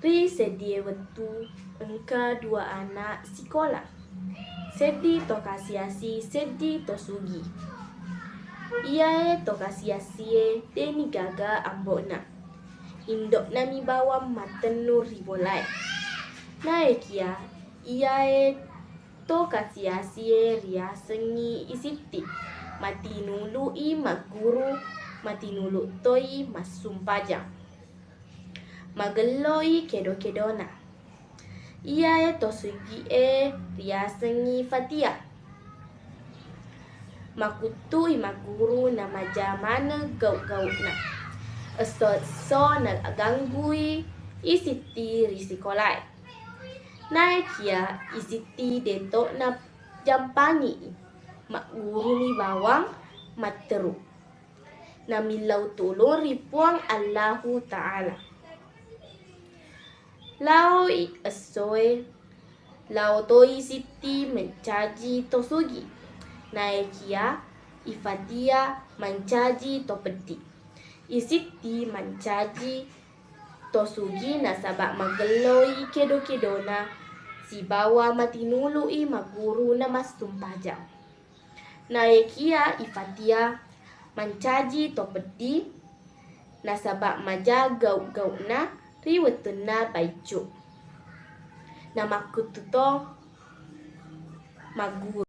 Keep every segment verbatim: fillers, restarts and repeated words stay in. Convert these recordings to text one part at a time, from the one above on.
Ri seddie wettu engka dua ana' sikola. Seddi to kasi-asi, seddi to sugi. Iyae to kasi-asie de'ni gaga ambo'na. Indo'nami bawang mattennu ri bolae. Naekia iyae to kasi-asie riasengngi I Sitti, matinulu'i magguru, matinulu toi massumpajang. Magelloi kedo-kedona. Iyae to sugi'e riasengngi Fatia. Makuttu'i magguru namaja maneng gau'-gau'na. Esso-esso naganggui I Sitti ri sikolae. Naekia I Sitti de'to najampangi'i, maggurumi bawang matteru. Namillau tulung ri Puang Allahu Ta'ala. Laoi essoe, lao toi Sitti mencaji to sugi. Naekia I Fatia mancaji to peddi. I Sitti mancaji to sugi nasaba magelloi kedo-kedona sibawa matinulu'i magguru namassumpajang. Naekia I Fatia mancaji to peddi nasaba maja gau'-gau'na ri wettunna baiccu. Namakkuttu to magguru.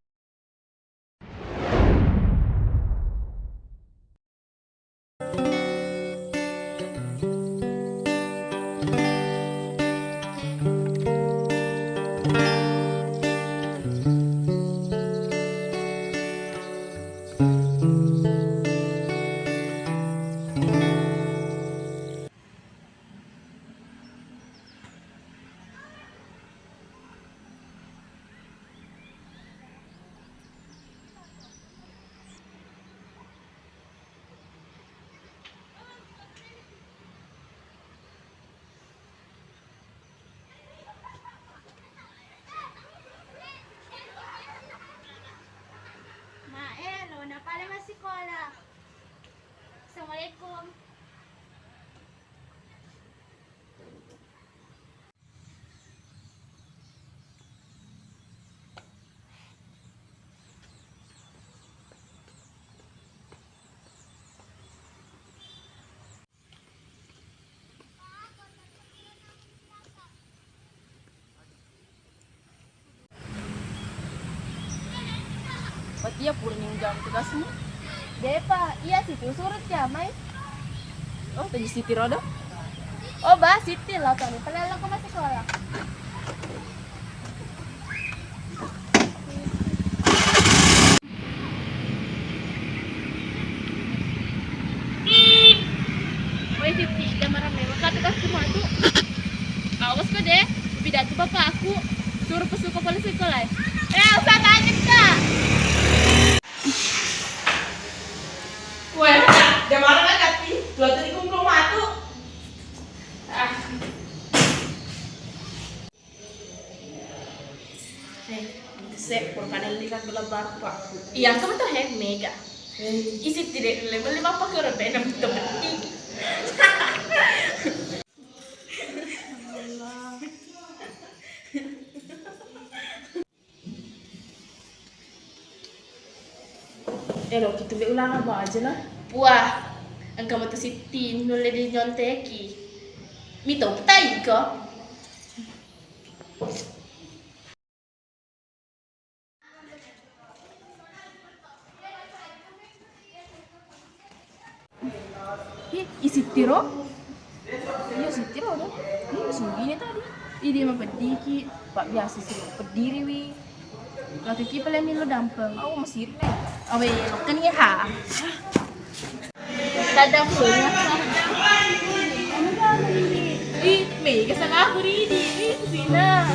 Mae, lo napale massikola. Assalamualaikum. Fatia, purani ujang tugasmu? De'pa, iya Sitti, usuru' jamai. Oh, tegi Sitti rodo? Oh, ba, Sitti, lao toni, pale lao ko massikola. Woi Sitti, jamaran memang katu kasku matu. Awas ko de', pidatu bapakku. Suruh pesuko polisi ko lai. Eh, usah tanya ka. Woi, jamaran kati, dua tadi kumpul matu. Ah. Eh, se, pura kada lihat gelar baru, Pak. Iya, kamu tuh, he, mega. Eh. Isi tidak boleh beli apa ke orang beda betul. Ero, kita be ulang apa aja lah? Wah, engka matu Sitti, nulle di nyonteki. Mito, petai ko. Ih, i Sittiro? Iya, Sittiro do. Ini sugine tadi. Ih, dia mapeddiki. Pak biasa sih, peddiriwi. Laki ki pale milo dampeng. Au masiri nih. Awe, makan ya ha. Tadang punya. Ih, mega sama aku ridi. Ih, sina.